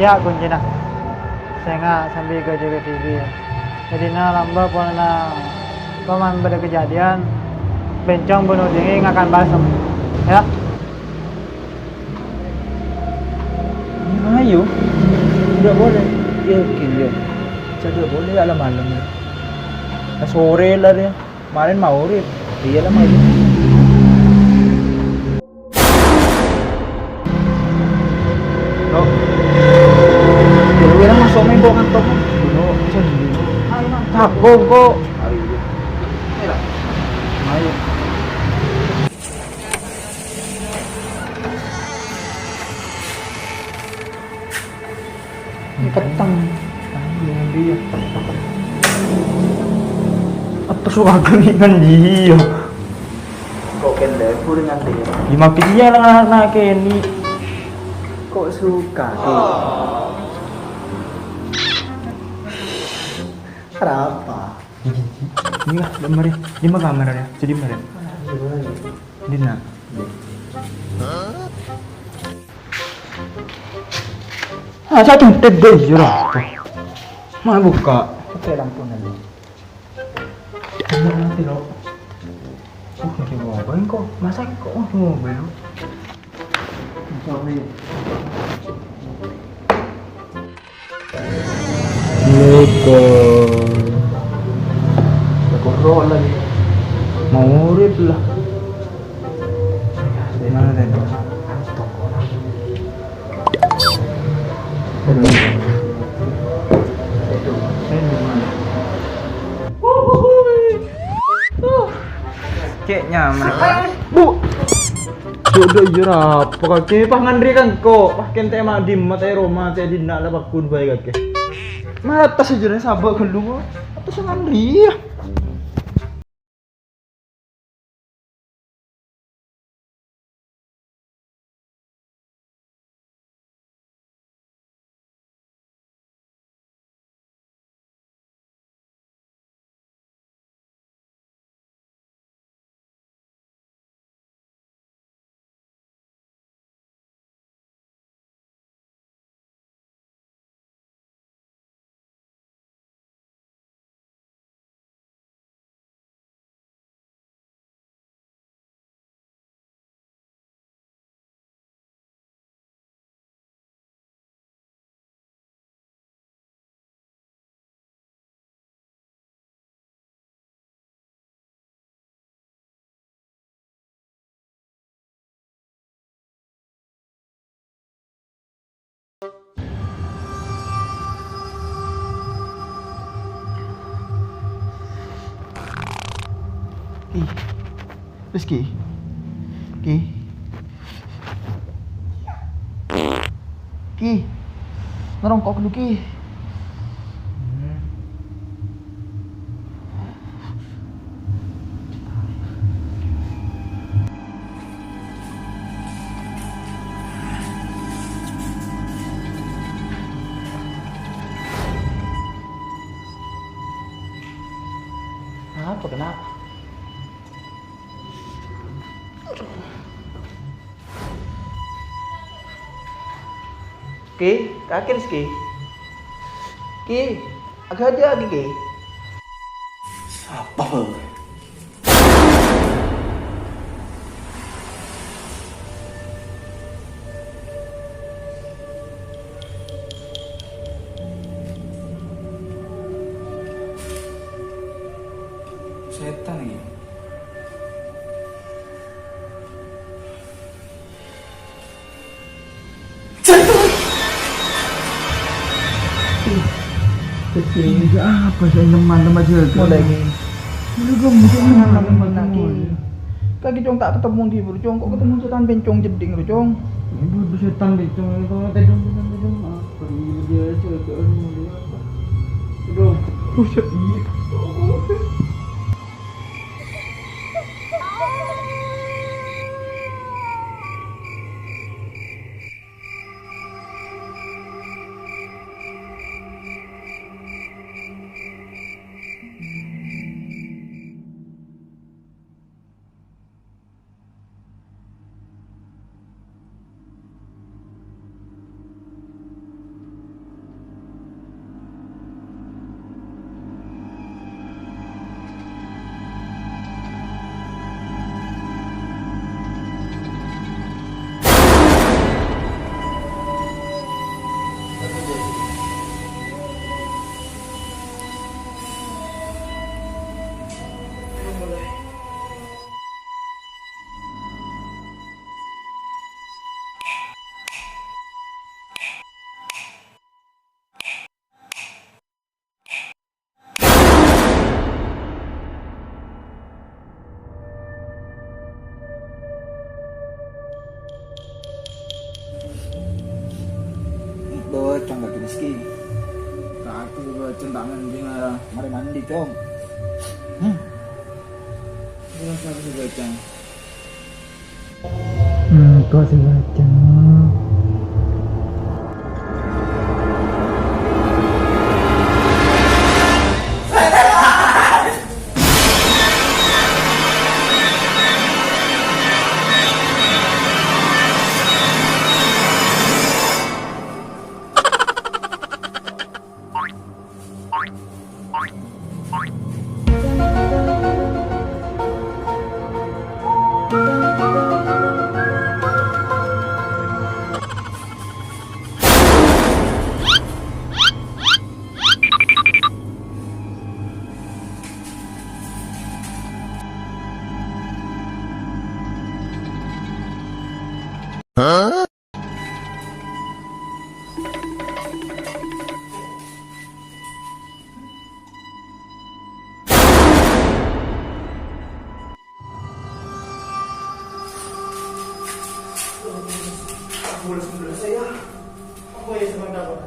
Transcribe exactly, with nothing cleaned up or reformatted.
Yâ', koncèna. Sènga' sambi ghâjâ K T V, yâ. Dhâddhina lambâ' polana koman bâdâ kajhâdhiyân, bhâncong bân ojhângnga ngakan balsem. Yâ. Ayo. Tidak boleh. Yakin, ya. Tidak boleh, ya, malam-malam, ya. Nah, sore lah dia. Kemarin maghrib. Iya lah, maghrib. Lo. Kira-kira masuk main kok kantor. Lo, bisa dulu. Ayo, Mas. Takut kok. Ayo. Ayo. Ayo. Peteng. Peteng, iya. Apa suara gini kan dia? Kok kèn lebur nganti ya? Gimana piye lah anak kènè'? Kok suka, Ki? Kenapa? Ini lah, kamar ya. Di mana kamar ya? Jadi mana? Dina. Ah, satu tebel, ya, lah. Mana buka? Oke, lampu nanti. Nanti, lo. Oh, lagi mau apa, kok? Masa kok mau mobil, lo? Sorry. Assalamualaikum. Mau urip lah. Mana tadi? Cè' nyaman. Bu. Jodoh iya apa kakè pas ngandri kan kok. Pas kènte ma' dimma te roma cè' dinna' la pakun bae kakè. Mata sejere sabak ghâllu. Apa sing ngandri ya? Ki. Rizky. Ki. Ki. Ngerongkok dulu, Ki. Kenapa, kenapa? Ki, kakè, Rizky. Ki, aghâjâ, Ki. Sapa, Bang? Setan iki. Setan. Ini apa sih, teman-teman, aja? Mulai, Ki. Mulai, Ki, mulai, Ki. Kakè, Cong, ta' ketemu ndi, Bro, Cong? Kok ketemu setan bencong jeding, Bro, Cong? Ibu, setan bencong, itu tedong, tedong, tedong. Apa ini dia, cewek, cewek, ini dia apa? Aduh. Buset, iya. Kakè bâceng ta' mending, ah, marè mandi, Cong. Hmm. Jelas aku sih bâceng. Hmm, kok sih bâceng? Aku boleh sebentar saja. Aku ya sebentar, Pak.